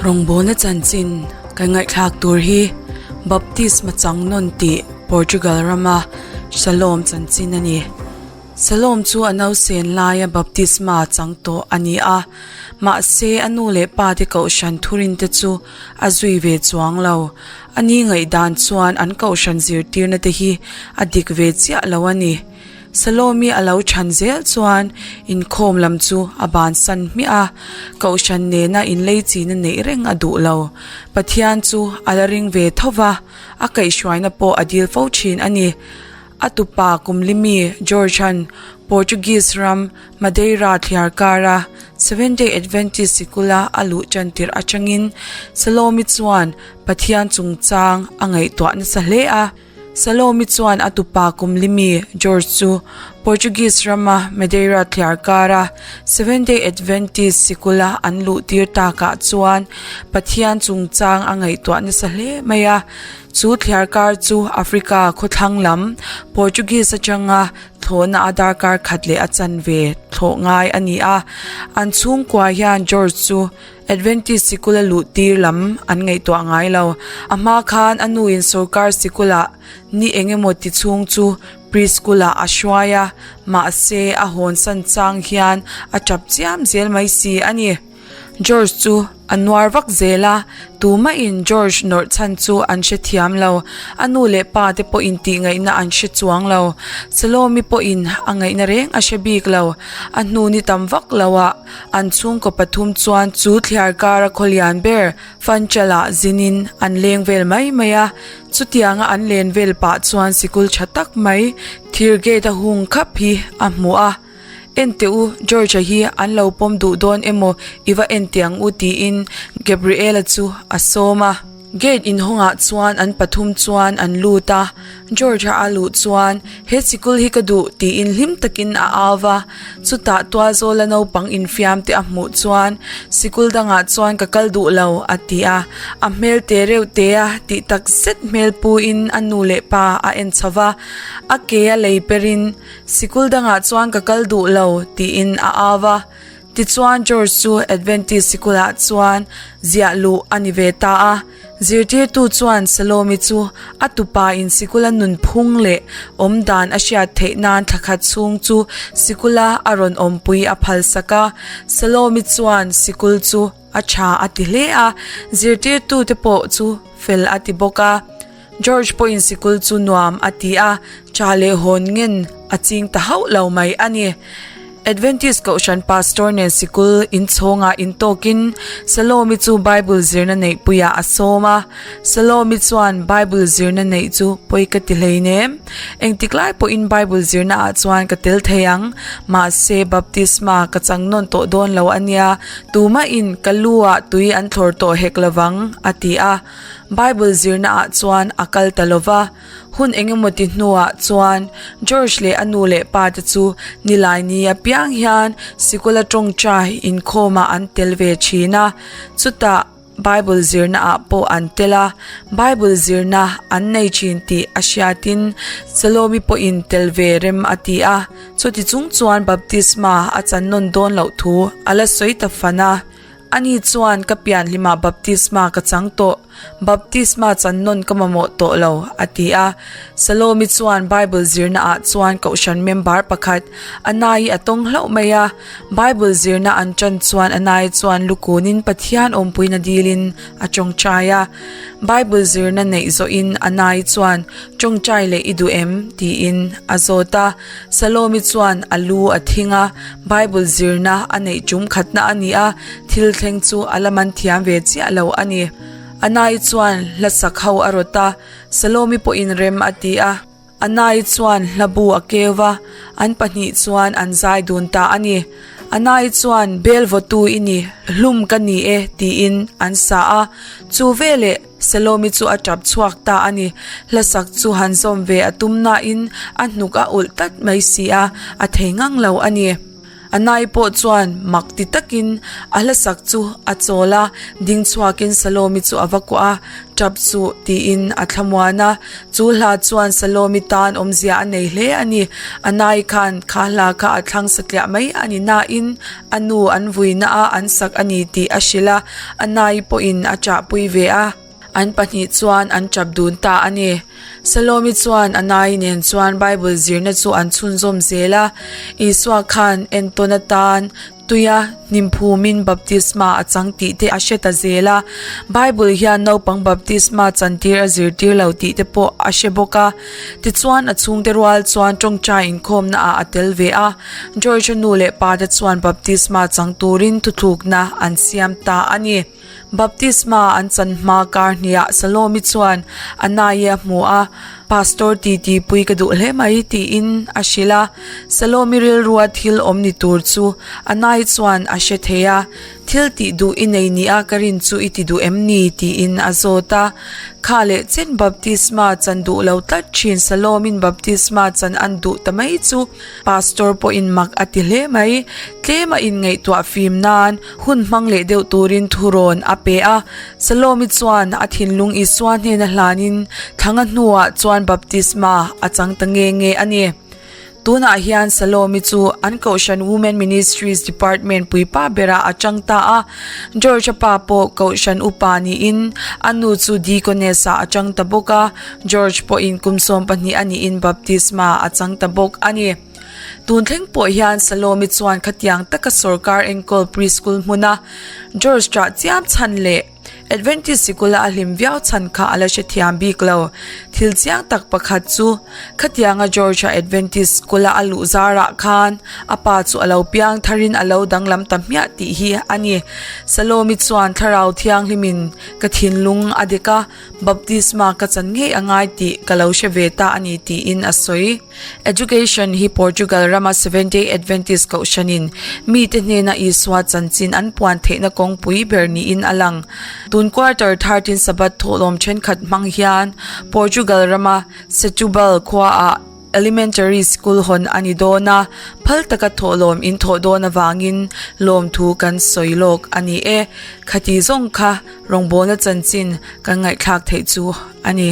Rawngbawlna chanchin kan ngaihthlak tur hi Baptisma chang nawn tih Portugal rama Shalom chanchin a ni. Shalom chu a nausen laia baptisma chang tawh a ni a, mahse a nu leh pa te kohhran thurin te chu a zui ve chuang lo. A ni ngaihdan chuan an kohhran zirtirna te hi a dik ve chiah lo a ni. Salomi a lo chhan zel chuan inkhawm lam chu a bansan hmiah a, kohhran nena inleichina neih reng a duh lo. Pathian chu a la ring ve tho va, a kaihhruaina pawh a dil fo thin a ni. A tupa Kumlimi George-a'n Portuguese ram Madeira thliar kara Seventh-day Adventist sikula a luh tan tirh atangin Salomi chuan Pathian chungchang a ngaihtuah nasa hle a. Salomi chuan a tupa Kumlimi, George chu Portuguese rama Madeira thliar kara Seventh-day Adventist sikula an luh tir takah chuan Pathian chungchang a ngaihtuah nasa hle mai a. Chu thliar kar chu Africa khawthlang lam Portuguese atanga thlawhna a darkar khat leh a chanve thlawh ngai a ni a. An chhungkua hian George chu Adventist sikul a luh tir lam an ngaihtuah ngai lo. A hma khan a nuin sorkar sikulah ni eng emaw ti chhung chu preschool ah a hruai a, mahse a hawnsan chang hian a tap chiam zel mai si a ni. George chu a nuar vak zel a, tumahin George nawrh chhan chu an hrethiam lo. A nu leh pa te pawhin tihngaihna an hre chuang lo. Salomi pawhin a ngaihna reng a hre bik lo. A hnu ni tam vak lo ah An chhungkaw pathum chuan chu thliar kara khawlian ber Funchal-ah zinin an leng vel mai mai a, chutianga an len vel pah chuan sikul tha tak mai thir gate a hung khap hi a hmu a. Enteh u, George-a hi an lo pawm duh dawn emaw i va en teh ang u tiin Gabriel-a chu a sawm a. Gate inhawngah chuan an pathum chuan an lut a, George-a a luh chuan, He sikul hi ka duh, tiin hlim takin a au va. Chutah tualzawla naupang infiam te a hmuh chuan, Sikul dangah chuan ka kal duh lo, a ti a. A hmel te reuh te a tih tak zet hmel puin a nu leh pa a en chho va. A ke a lei perin, Sikul dangah chuan ka kal duh lo, tiin a au va. Tichuan George chu Adventist sikulah chuan ziah luh a ni ve ta a. Zirtirtu chuan Salomi chu a tupa in sikula nunphung leh awmdan a hriat theih nan thla khat chhung chu sikula a rawn awmpui a phalsak a. Salomi chuan sikul chu a tha a ti hle a, zirtirtute pawh chu fel a ti bawk a. George pawhin sikul chu nuam a ti a, cha leh hawn ngen a ching ta hauh lo mai a ni. Adventist Kohhran Pastor nen sikul inchhawngah intawkin Salomi chu Bible zirna neihpuiah a sawm a. Salomi chuan Bible zirna neih chu pawi ka ti hleinem. Engtik lai pawhin Bible zirna ah chuan ka tel thei ang. Mahse baptisma ka chang nawn tawh dawn lo a nia, tumahin ka lu ah tui an thlawr tawh hek lovang, a ti a. Bible zirna ah chuan a kal ta lo va, hun engemaw ti hnuah chuan George leh a nu leh pa te chu Nilaini apiang hian sikula tawngtai inkhawmah an tel ve thin a, chutah Bible zirna ah pawh an tel a, Bible zirna an nei thin tih a hriatin Salomi pawhin tel ve rem a ti a, chuti chung chuan baptisma a chan nawn dawn loh thu a la sawi ta fan a. Ani chuan ka pianhlimah baptisma ka chang tawh, baptisma chan nawn ka mamawh tawh lo, a ti a. Salomi chuan Bible zirnaah chuan kohhran member pakhat, Anai a tawng hlauh mai a. Bible zirna an ṭan chuan Anai chuan lukunin Pathian awmpuina dilin a ṭawngṭai a. Bible zirna neih zawhin Anai chuan, Ṭawngṭai leh i duh em? tiin a zawt a. Salomi chuan a lu a thing a, Bible zirna a neih tum khatna a ni a, thil thleng chu a la man thiam ve chiah lo a ni. Anai chuan hla sak ho a rawt a, Salomi pawhin rem a ti a. Anai chuan hla bu a keu va, an pahnih chuan an zai dun ta a ni. Anai chuan bel vawtu i ni, hlum ka ni e tiin an sa a, chu veleh Salomi chu a tap chhuak ta a ni. Hlasak chu han zawm ve a tum nain a hnuk a ulh tlat mai si a, a thei ngang lo a ni. Anai pawh chuan mak ti takin a hla sak chu a chawl a, ding chhuakin Salomi chu a va kuah a, Tap suh tiin a thlamuan a. Chu hla chuan Salomi tan awmzia a nei hle a ni. Anai khan kha hla kha a thlang satliah mai a ni nain a nu an vuina a an sak a ni tih a hrilh a, Anai pawhin a chahpui ve a. An pahnih chuan an tap dun ta a ni. Salomi chuan a nai nen chuan Bible zirna chu an chhunzawm zel a. Isua khan entawn atan tuia hnimphumin baptisma a chang tih te a hre ta zel a. Bible hian naupang baptisma chantir a zirtir lo tih te pawh a hre bawk a. Tichuan a chhungte rual chuan tawngtai inkhawmna ah a tel ve a. George-a nu leh pa te chuan baptisma chang turin thuthlukna an siam ta a ni. Baptisma an chan hma kar hniah Salomi chuan a nai a hmu a, Pastor titi pui ka duh hle mai tiin a hrilh a. Salomi rilrua thil awm ni tur chu a nai chuan a hre thei a, Thil tih duh i nei nia ka rin chu i ti duh em ni? tiin a zawt a. Kha leh chen baptisma chan duh lo tlat thin Salomin baptisma chan an duh ta mai chu Pastor pawhin mak a ti hle mai. Tlema inngaihtuah fim nan hun hmang leh deuh turin thurawn a pe a. Salomi chuan a thinlung Isua hnena hlanin thlanga hnuah chuan baptisma a chang ta nge nge a ni. Tunah hian Salomi chu an Kohhran Women Ministries Department puipa berah a chang ta a. George-a pa pawh Kohhran upa niin a nu chu Deaconess-ah a chang ta bawk a. George pawhin kum 12 a niin baptisma a chang ta bawk a ni. Tun thleng pawh hian Salomi chuan khatiang taka sawrkar enkawl preschool hmuna George ṭah chiam chhan leh Adventist sikula a hlim viau chhan kha a la hrethiam bik lo. Thil chiang tak pakhat chu khatianga George-a Adventist sikula a luh zarah khan a pa chu a lo piang tharin a lo danglam ta hmiah tih hi a ni. Salomi chuan Thlarau Thianghlimin ka thinlung a dek a. Baptisma ka chan ngei a ngai tih ka lo hre ve ta a ni tiin a sawi. Education hi Portugal rama Seventh-day Adventist kohhranin mite hnena Isua chanchin an puan theihna kawngpui ber niin a lang. Tun quarter 13 Sabbath thawhlawm thenkhat hmang hian Portugal rama Setubal khuaah Elementary School hawn a ni dawn a, phal taka thawhlawm in thawh dawn avangin lawmthu kan sawi lawk a ni e. Khati zawng kha rawngbawlna chanchin kan ngaihthlak theih chu a ni.